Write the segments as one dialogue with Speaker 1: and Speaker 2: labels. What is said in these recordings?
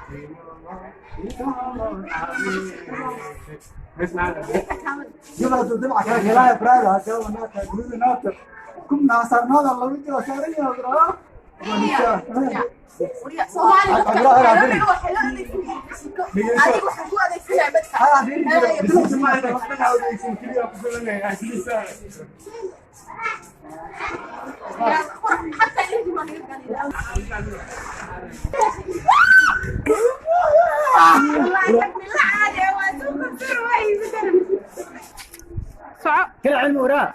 Speaker 1: Adiga waxaan ku adeegsanaya madfac. حتى إيدي ما
Speaker 2: كل علم وراه.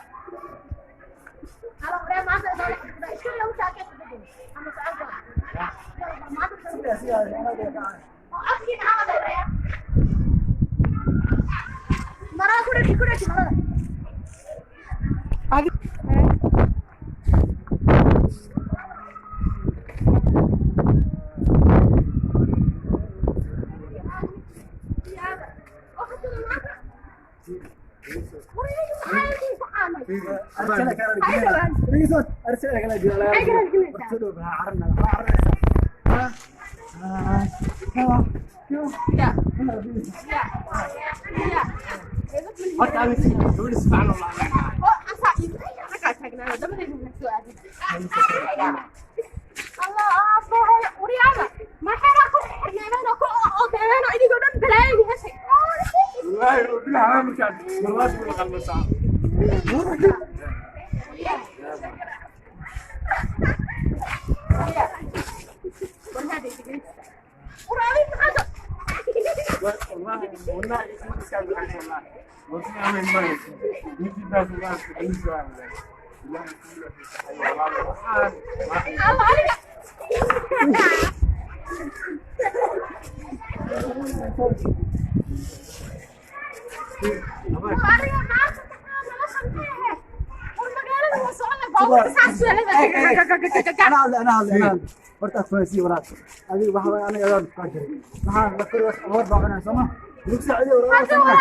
Speaker 2: انا horta afaysi walaal adiga waxa way aniga adaan ku jiray maxaa la kori wax war baa cunaa sama lagu saacido walaal sama.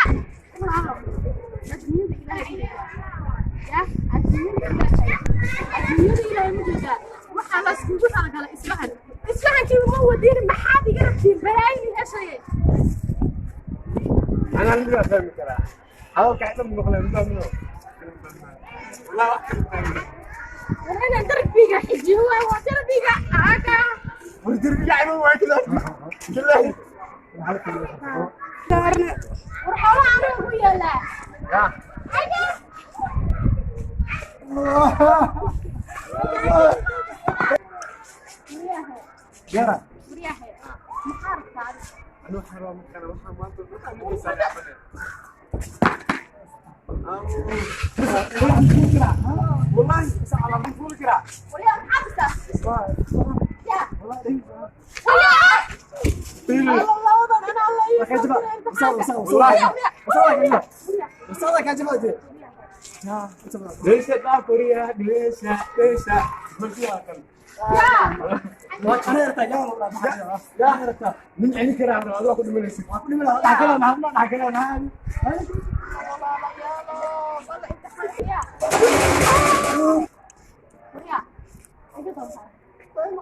Speaker 1: Waxaa la iskugu talagalay isfahan isfahankii uma wadiin maxaad iga rabtiin balaayin heshaye.
Speaker 3: أنا اللي أفهم كلام هذا كحسب مقلب منه والله واحد.
Speaker 1: وأنا دربيga xijiyo waa darbiga aga.
Speaker 3: دربيga عينه ما كذا كله.
Speaker 1: War xoolaha aniga ku yaala. Aga.
Speaker 2: Yara.
Speaker 1: Maxaa rabtaa?
Speaker 3: أنا حرام كان وحنا ما والله على طول كده.
Speaker 1: Waryaa maxaa rabtaa? Ya.
Speaker 3: ليش تاكل ليش ليش من عينك يا عمرو هذا كله من السكة
Speaker 2: كل من هذا كلام ما كلام هذا.
Speaker 3: والله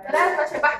Speaker 1: ثلاثة شبح.